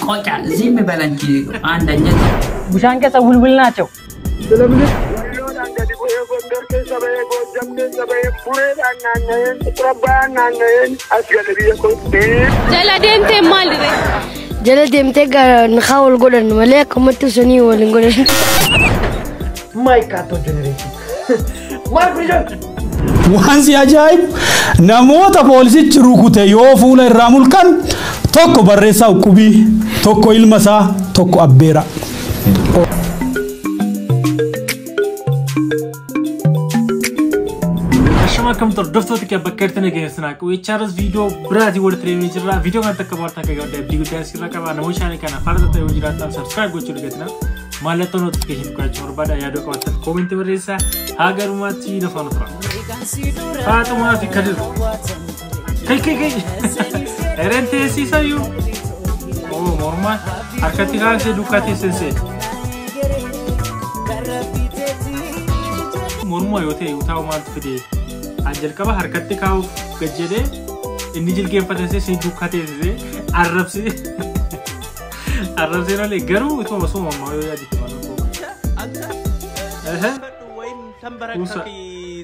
ቆጫ ዝም በል አንቺ አንደኛ Bishaan keessa wulwul ናቸው። Jala deemtee maal dire? Jala deemtee naqaa wal godhan malee akkumatti osoo wal hin godhan. My cartoon generation. My vision. Waan si ajaa'ibu namoota poolisichi rukute yoo fuula irraa mulqan tokko barreessaa Uqqubii, tokko ilma isaa, tokko abbeera. Ashama akkam hordoftoota kee bakka jirtan eegaleessinaa qawweechaaras viidiyoo biraatii walitti deemee jirra. Viidiyoo kanatti akka bohaartan akka gaariidha. Abdii guddaa sirra qaba. Namoota shaanii kana faana ta'e yoo jiraatan subscribe gochuu dagatina. Mallattoo notification gochuu barbaada. Yaadoo qabaatan koomentii barreessaa. Haa garumaatti na faana tura. Faaxumaa fi Kadir. Kai kai kai. Ereen teessisayyuu. Oo morma harkatti kaasee duukaa teessisee. Morma yoo ta'e utaa'u maaltu fidee? An jalqaba harkatti kaa'uuf gad jedhee inni jilgeenfatee si duukaa teessisee arrabsee arrabsee malee garuu ituma osoo mammaa yoo yaadite maal koo.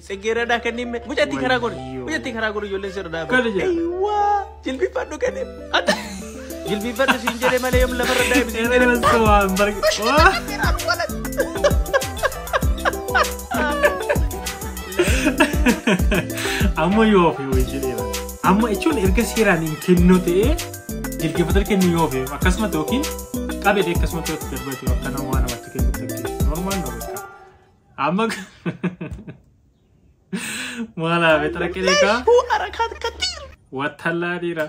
Tsegeeraadhaa kanneen mucatti karaa godhu mucatti karaa godhu ijoolleen sirra dhaabatu. Jilbiifadhu kanneen jilbiifadhu siin jedhee malee yoom lafarra daa'im siin jedhee. Amma yoo ofi wayii jedheera. Amma jechuun erga seeraan hin kennu ta'ee jilgeeffatanii kennu yoo ofi akkasumatti yookiin qabee akkasumatti yoo darbate akka nama waan namatti kennutti akka normaal nama beekaa. Amma maal hafe xaraqee kaa wattallaa dhiira.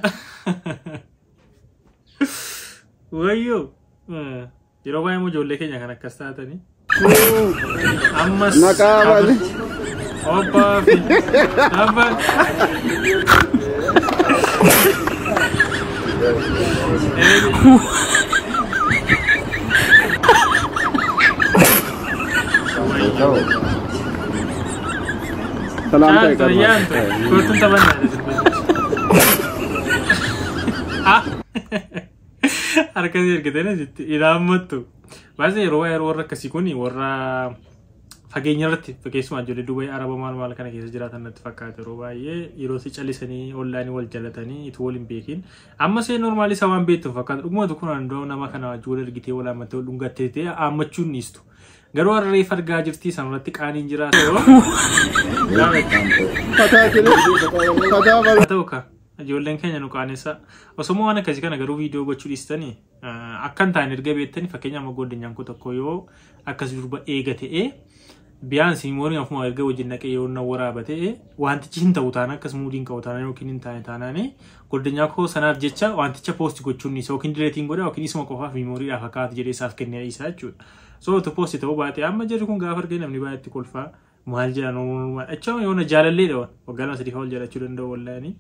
Wayyoo yeroo baay'ee immoo ijoollee keenya kan akkas taatanii. Ammas Opa, Abba. Salam Harka ergatanii jetti ilaammattu. Baay'ee yeroo baay'ee warra akkasii kun warra fageenya irratti keessumaa ijoollee Dubai Araba maal maal kana keessa jiraatan natti fakkaata yeroo baay'ee yeroo si callisanii onlaayinii wal jalatanii itoo wal hin beekin amma see normaalii isa waan beektu fakkaata dhugumatu kun handoo nama kana wajjin wal argitee wal haammattee wal dhungattee ta'e haammachuun dhiistu garuu warra reef argaa jirti isaan irratti qaaniin jira. Ta'u ka ijoolleen keenya nu qaanessa osoo waan akkasii kana garuu viidiyoo gochuu dhiistanii akkan ta'an erga beektanii fakkeenya amma goddinyaan koo tokko yoo akkas durba eega ta'ee biyaan siimooriin afuma erga wajjin naqee yoo na waraaba ta'e wantichi hin ta'u taana akkas muudiin qabu taana yookiin hin taane taanaani godinyaa koo sanaaf jecha wanticha poosti gochuun isa yookiin dileetiin godha yookiin isuma qofaaf miimooriidhaaf akkaata jedhee isaaf kennee isaa jechuudha. So utuu poosti ta'uu baate amma jedhu kun gaafa argee namni baay'eetti kolfaa maal jedhan achama yoona jaalallee dhawan waggaa 2 3 ol jaalachuu danda'u wallaani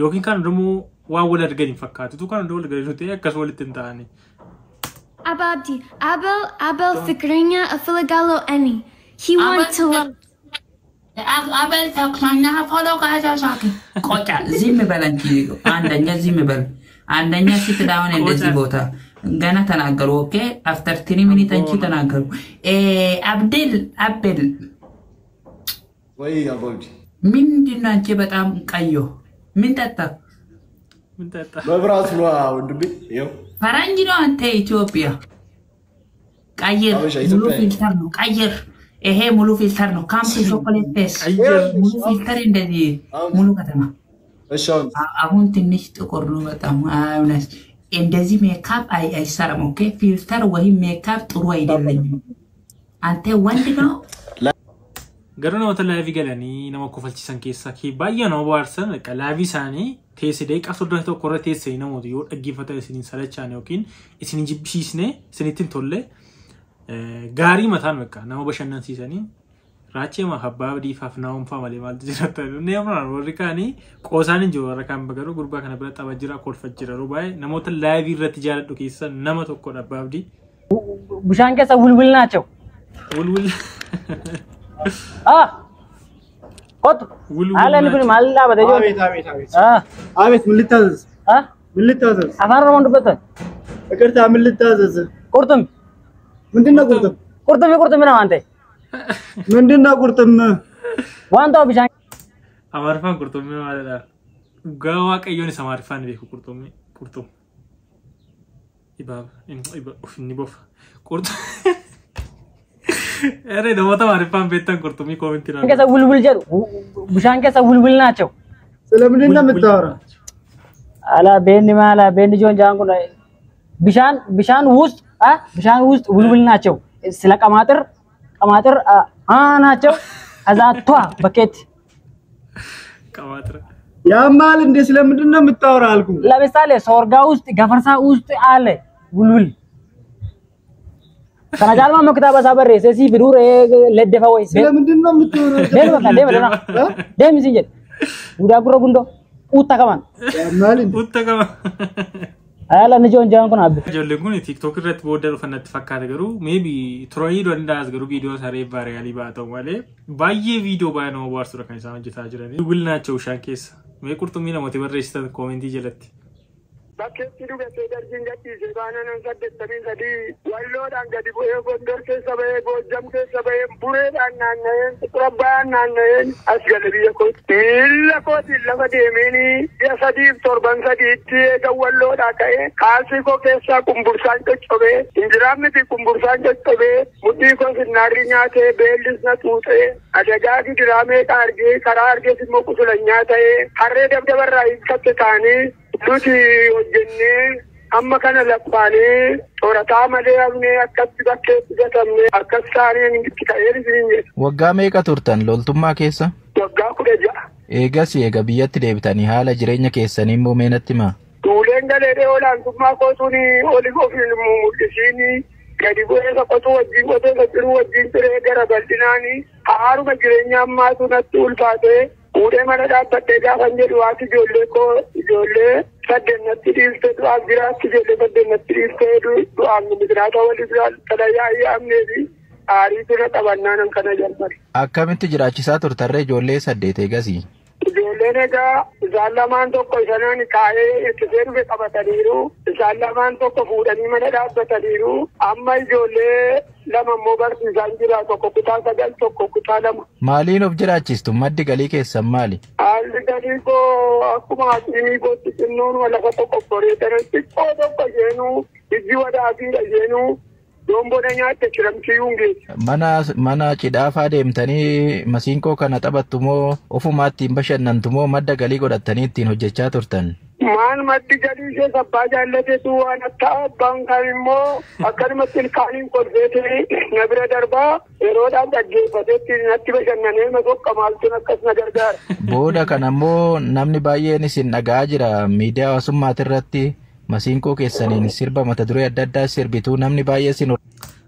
yookiin kan hundumuu waan wal argan hin fakkaatu utuu kan hunduu wal argan ta'e akkas walitti hin ta'ani. Ababdi Abel Abel Fikrinya Afilagalo Eni. He wants to love. Abel ተክማኛ ፎሎ ካጃሻኪ ቆጫ ዝም በል አንቺ አንደኛ ዝም በል አንደኛ ሲት ዳውን እንደዚህ ቦታ ገና ተናገሩ። ኦኬ አፍተር 3 ሚኒት አንቺ ተናገሩ። አብዴል አቤል ወይ አባውጂ ምንድነው አንቺ በጣም ቀዮ ምን ጠጣ? ምን ጠጣ? መብራት ነው ወንድሜ። ይኸው ፈረንጅ ነው አንተ ኢትዮጵያ ቀይር፣ ሙሉ filter ነው ቀይር። ይሄ ሙሉ filter ነው። ካምፕ ቾኮሌት ፌስ ሙሉ filter እንደዚህ ሙሉ ከተማ። አሁን ትንሽ ጥቁር ነው በጣም አሁንስ እንደዚህ ሜካፕ አይሰራም። okay filter ወይም ሜካፕ ጥሩ አይደለም። አንተ ወንድ ነው Garuu namoota live galanii nama kofalchiisan keessaa baay'ee nama bohaarsan live isaanii teessee daqiiqaa 31 irra teessee namoota yoo dhaggeeffatan isiniin salachaan yookiin isinin jibbisiisne isinitti hin tolle gaarii mataan bakka nama bashannansiisanii raachee abbaa diifaaf naa'umfaa malee maaltu jiraata namni warri kaanii qoosaan hin jiru warra kaan garuu gurbaa kana bira tapha jira kolfa jira yeroo baay'ee namoota live irratti jaaladhu keessaa nama tokkodha abbaa abdii. Bishaan keessa wulwul ናቸው. Wulwul. Ah! Kottu. Haala inni kun maal dhaabate jiru? አቤት አቤት አቤት አቤት። ምን ልታዘዝ? ምን ልታዘዝ? Afaan Oromoon dubbattan. ይቅርታ፣ ምን ልታዘዝ? ቁርጥም። ምንድን ነው ቁርጥም? ቁርጥም ቁርጥም ነው አንተ። ምንድን ነው ቁርጥም? Waan ta'u bishaan Amaariffaan qurxummii maalidha? Dhugaa Waaqayyoon isa Amaariffaan beeku qurxummii. Qurxum. Ibaaba. Inni bofa. Qurxum. Ere namoota Amaariffaan beektan qurxummii koomentii naa. keessa wulwul jedhu bishaan keessa wulwul ናቸው። ስለምንድን ነው የምታወራው? አላ ቤኒ ማላ ቤኒ ጆን ጃን ኩን bishaan bishaan ውስጥ bishaan ውስጥ ውልውል ናቸው። ስለ ቀማጥር ቀማጥር አ ናቸው። ከዛ ቷ በኬት ቀማጥር ያማል እንዴ? ስለምንድን ነው የምታወራው አልኩህ። ለምሳሌ ሶርጋ ውስጥ ገፈርሳ ውስጥ አለ ውልውል kana caalmaa immoo kitaaba isaa barreessee si fiduu leddefa wayi. ስለምንድን ነው የምታወራው? Deemi bakka deema deema. Deemi siin jedhe. Duudaa gurra gundoo uutta qaban. ያማል እንዴ? Uutta qaba. Ayyaala inni joon jaan kun abbi. Ijoolleen kun TikTok irratti booda dhufan natti fakkaata, garuu maybe turanii danda'as, garuu viidiyoo saree vaayiraalii ba'a ta'u malee baay'ee viidiyoo baay'ee nama bohaarsudha kan isaan hojjetaa jiran. Wulwul naachoo bishaan keessa. Mee qurxummii namooti barreessitan koomentii jalatti. Bakkeetti dhugatee darbiin gadhiisee baananan 83 Walloodhaan gadi bu'ee, Gondor keessa bahee, Goojjam keessa bahee, Bureedhaan naanna'een, Xurabbaan naanna'een as gale biyya kootti. Miilla kootiin lafa deemeen ji'a 3f torban 3tti eega Walloodhaa ka'ee kaalsii koo keessaa qumbursaan coccobee, injiraan miti, qumbursaan coccobee, mudhii koo sinnaarri nyaatee, beellis na xuuxee, adagaa gidiraa meeqa argee, karaa argees immoo qusulanyaa ta'ee, harree dabdabarraa hiikkatte ta'anii nuti hojjennee amma kana laffaanee sorataa malee hafnee akkatti bakkeetti gatamne akkas taaneen itti ka'ee isin jedha. Waggaa meeqa turtan loltummaa keessa? Waggaa 16. Eegas eega biyyatti deebitanii haala jireenya keessanii immoo mee natti himaa? Duuleen galeedhee olaantummaa kootuun oli ofiin mul'isiin gadi bu'ee qotuu wajjin qotee, ciruu wajjin ciree, gara bal'inaanii haaruma jireenya ammaatu natti ulfaatee fuudhee mana dhaabbadhee gaafan jedhu haati ijoollee koo ijoollee saddeet natti dhiiftee, du'aaf jiraatti, ijoollee saddeet natti dhiiftee du'aaf misiraata walii xalayaa yaamnee fi aarii bira qabannaan kana jalqabe. Akkamitti jiraachisaa turtarree ijoollee saddeet eegasii? Ijoolleen egaa isaan lamaan tokko isanan kaa'ee ittisee dhufe qabataniiru. Isaan lamaan tokko fuudhanii mana dhaabbataniiru. Amma ijoollee lama immoo barsiisaan jira, tokko kutaa 9, tokko kutaa 2. Maaliin of jiraachistu? Maddi galii keessan maali? Haalli galii koo akkuma hakiimii kootti xinnoon lafa tokko qoreetanii xiqqoo tokko isheenuu ijji wadaafiidha, isheenuu yoon nyaatte kiramtiyyuu hin geessu. Mana cidhaafaa deemtanii masiinqoo kana taphattu moo ofumaa ittiin bashannantu moo madda galii godhattanii ittiin hojjechaa turtan? Maal maddi galii ishee abbaa jaallateetu waan akka abbaan kan immoo akkanumatti ilkaaniin kolfeetee na bira darbaa, yeroodhaan dhaggeeffateetti natti bashannanee masokka maaltuun akkas na gargaara. Booda kana immoo namni baay'een isin dhaga'aa jira miidiyaa hawaasummaati irratti, masiinqoo keessaniin sirba mata duree adda addaa sirbituu, namni baay'ee isin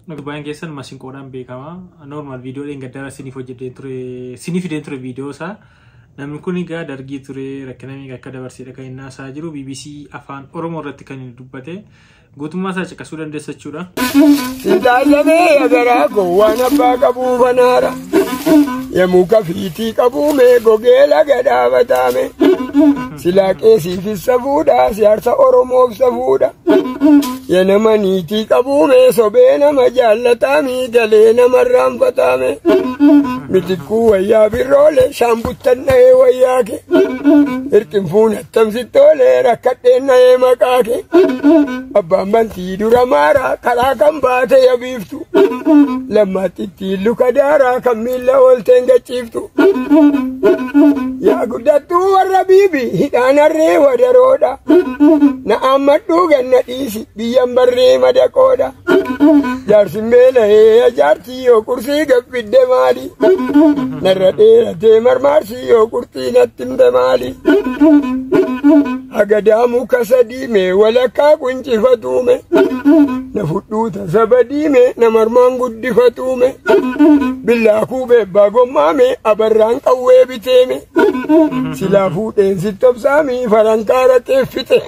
Baay'een keessan masiinqoodhaan beekama. Normal viidiyoo dheengaddaa siniif hojjedhee ture, siniif fideen ture viidiyoo isaa. Namni kun egaa dargii ture, rakkina meeqa akka dabarsedha kan inni haasaa jiru, BBC Afaan Oromoo irratti kan inni dubbate. Guutummaa isaa caqasuu dandeessa jechuudha. Intaalamee agaraa gowwaan abbaa qabuu banaara. Yemmuu fiitii qabuume gogee laga dhaabatame. Silaa qeesiifis safuudha, siyaasa Oromoof safuudha. Yenama niitii qabuume sobee nama jaallatame, galee nama irraanfatame. Mitikkuu wayyaa birroole shaambuttan na'ee wayyaa kee. Hirqinfuun attamsittoolee rakkadheen na'ee maqaa kee. Abbaan bantii dura maaraa karaa kan baate yabiiftu. Lammaatti ittiin luka daaraa kan miilla oolteen gachiiftu. Yaa guddattuu warra biibi hidhaan harree wadaroodha. Na ammadhuu ganna dhiisi biyyan barree madaqoodha. Jaarsin beela'ee jaartii yoo qursii gaffidde maali? Narra dheeratee marmaarsii yoo qurxii natti himte maali? Hagadaa muka sadiime walakkaa quncifatuume. Na fudhuu tasa diime na marmaan guddifatuume. Billaa kuubee abbaa gommaame abarraan qawwee biteeme. Silaa fuudheen sitti obsaami farankaara xeeffite.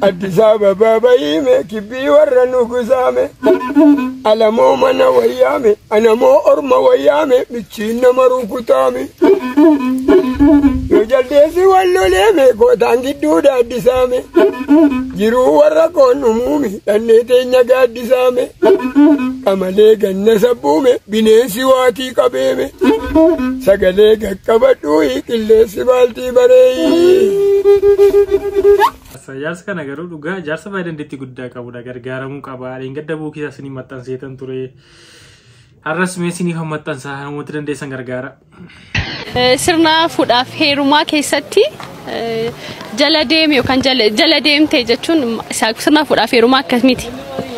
Addis Ababaa bahiime kibbii warra nugusaame. Alamoo mana wayyaame anamoo orma wayyaame michiin nama rukutaame. Yoo jaldeessi wal loleeme gootaan gidduu daaddisaame. Jiruu warra koon dhumuumi dhannee teenya gaaddisaame. Qamalee ganna sabbuume bineensi waatii qabeeme. Sagalee qaqqabadhuuyi qilleensi baaltii bareeyi. Jaarsa kana garuu dhugaa jaarsa baay'ee dandeettii guddaa qabudha. Gargaaramuu qaba. Dheengadda buukii isaa isinii maxxanseetan ture. Har'as mee isiniif maxxansaa namoota dandeessan gargaara. Sirna fuudhaaf heerumaa keessatti jala deeme yookaan jala deemte jechuun sirna fuudhaaf heerumaa akkamiiti?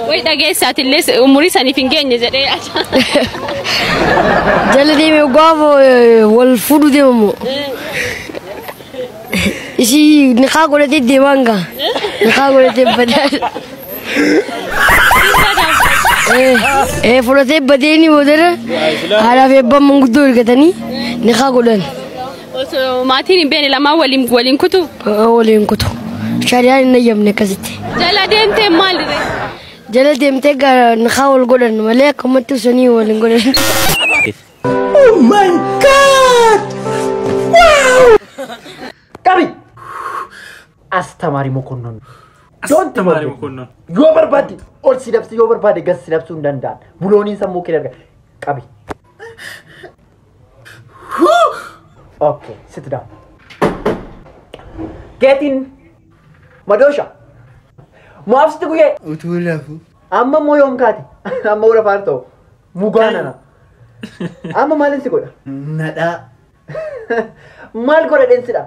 Wayi dhageessaati illee umurii saniif hin geenye jedhee yaada. Jala deeme gaafa wal fuudhu deemamu. Isii niqaa godhatee deemaan gaa. Niqaa godhatee badaa. Fudhatee badeeni boodara haadhaa fi abbaan manguddoo ergatanii niqaa godhan. Osoo maatiin hin beekne lamaan waliin kutu? Waliin kutu. Shari'aan hin eeyyamne akkasitti. Jala deemtee maal ree? Jala deemtee niqaa wal godhan malee akkamatti osoo waliin godhan. Oh my God! Wow! Qabi! Astamaarii Mokonnon. Astamaarii Mokonnon. Yoo barbaadde ol si dabsi yoo barbaadde gas si dabsuu hin danda'an. Bulooniin sammuu kee darga. Qabi. Okay, sit down. Get in. Madosha. Maaf sitti guyyee. Utuu lafu. Amma immoo yoom kaate? Amma ura faar ta'u. Mugaa nana. Amma maalin si godha? Nadhaa. Maal godha dheensidha?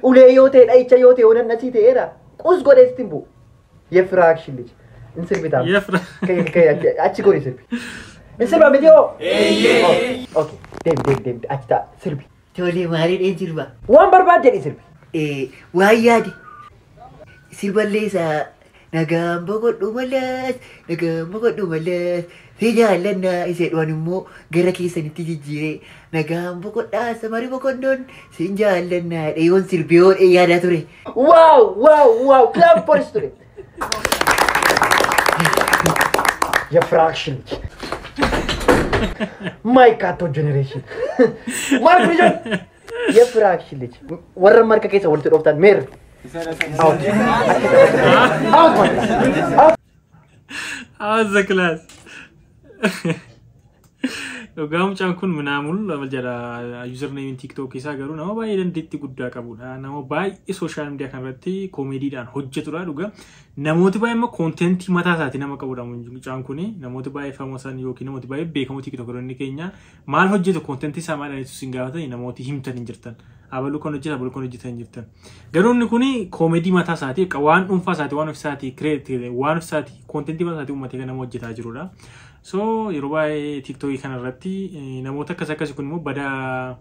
Ulee yoo ta'e dhahicha yoo ta'e yoo nannasii ta'eera. Qus godhee sitti hin bu'u. Yefiraakshin liji. In sirbitaa. Achi godhi sirbi. In sirba miti hoo? Okay. Deemi deemi deemi achi ta'a sirbi. Tolee maalii dheen sirba? Waan barbaadde jedhi sirbi. Waan yaade. Sirballee isaa nagaan boqodhu malas nagaan boqodhu malas si jaallannaa isee dhuan immoo gara keessanitti jijjiiree nagaan boqodhaa samarii boqonnoon sin jaallannaa dheeyoon sirbee yoo dhee yaadaa ture. Wow wow wow clap for student. የፍራክሽን ልጅ ማይካቶ ጀኔሬሽን ማርክ ልጅ የፍራክሽን ልጅ ወረ ማርካ ኬሰ ወልት ዶፍታን ሜር out out out out the class. Dhugaa mucaan kun minaamul jedha username TikTok isaa garuu nama baay'ee dandeettii guddaa qabudha. Nama baay'ee social media kanarratti koomediidhaan hojjetudha dhugaa. Namooti baay'ee immoo koontentii mataa isaatii nama qabudha mucaan kun. Namooti baay'ee famosan yookiin namooti baay'ee beekamoo TikTokeroonni keenya maal hojjetu koontentii isaa maal jedhaniitu isin gaafatanii namooti himtan hin jirtan. Abaluu kan hojjetu abaluu kan hojjetan hin jirtan. Garuu inni kun koomedii mataa isaatii waan dhuunfaa isaatii waan ofiisaatii kireet waan ofiisaatii koontentii mataa isaatii uummatee kan nama hojjetaa jirudha. So yeroo baay'ee TikTokii kanarratti namoota akkas akkasii kun immoo badaa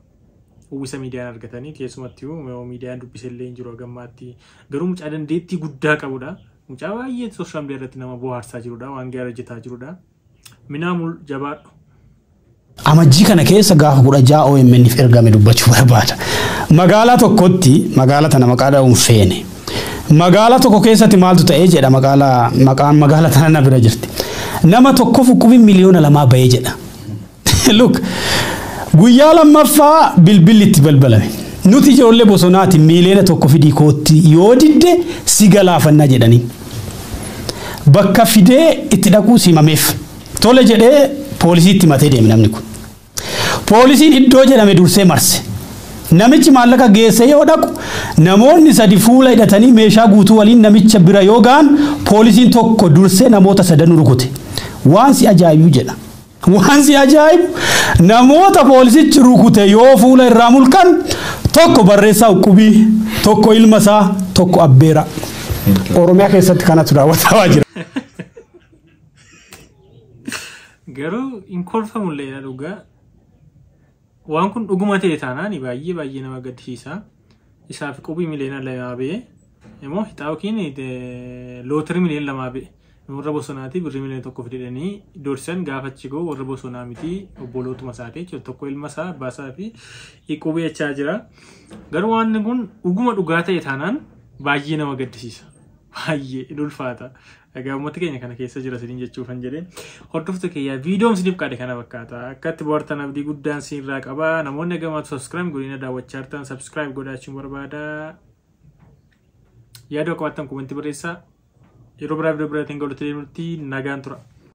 uwwisa miidiyaan argatanii keessumattuu miidiyaan dubbisellee hin jiru hagammaatti. Garuu mucaa dandeettii guddaa qabudha. Mucaa baay'ee sooshaal miidiyaa irratti nama bohaarsaa jirudha. Waan gaarii hojjetaa jirudha. Minaamul jabaadhu. Amajjii kana keessa gaafa 16 OMN'if ergame dubbachuu barbaada. Magaalaa tokkotti magaalaa tana maqaa dha'uun feene. Magaalaa tokko keessatti maaltu ta'ee jedha magaalaa maqaan magaalaa tana na bira jirti. Nama tokkoof qubiin miliyoona 2 bahee jedha. Look, guyyaa lammaffaa bilbilli itti balbalame. Nuti ijoollee bosonaati miliyoona 1 fidii kootti yoo didde si galaafannaa jedhanii. Bakka fidee itti dhaquu simameef. Tole jedhee poolisii itti matee deeme namni kun. Poolisiin iddoo jedhame dursee marse. Namichi maallaqa geesse yoo dhaqu namoonni 3 fuula hidhatanii meeshaa guutuu waliin namicha bira yoo ga'an poolisiin tokko dursee namoota 3 rukute. Waan si ajaa'ibu jedha. Waan si ajaa'ibu namoota poolisichi rukute yoo fuula irraa mulqan tokko barreessaa Uqqubii, tokko ilma isaa, tokko abbeera. Oromiyaa keessatti kanatu raawwatamaa jira. Garuu hin kolfamullee dhugaa. Waan kun dhuguma ta'e taanaan baay'ee baay'ee nama gaddisiisa. Isaaf qubii miliyoona 2 ba'e immoo hixaa yookiin lootirii miliyoona 2 ba'e. Warra bosonaati birrii miliyoona 1 fidanii doorsisan gaafachi goo warra bosonaa miti obbolootuma isaati jechuudha. Tokko ilma isaa abbaa isaa fi qubii jechaa jira. Garuu waan kun dhuguma dhugaa ta'e taanaan Baay'ee nama gaddisiisa. Baay'ee in ulfaata. Egaa uummata keenya kana keessa jira isiniin jechuufan jedhee. Hordoftoota kiyyaa, viidiyoon isiniif qaade kana fakkaata. Akka itti bohaartan abdii guddaan isinirraa qaba. Namoonni gamaatu subscribe godhina daawwachaa jirtan subscribe godhachuun barbaada. Yaada qabaattan comment barreessaa. Yeroo biraa viidiyoo biraatiin galuutti deemnutti nagaan tura.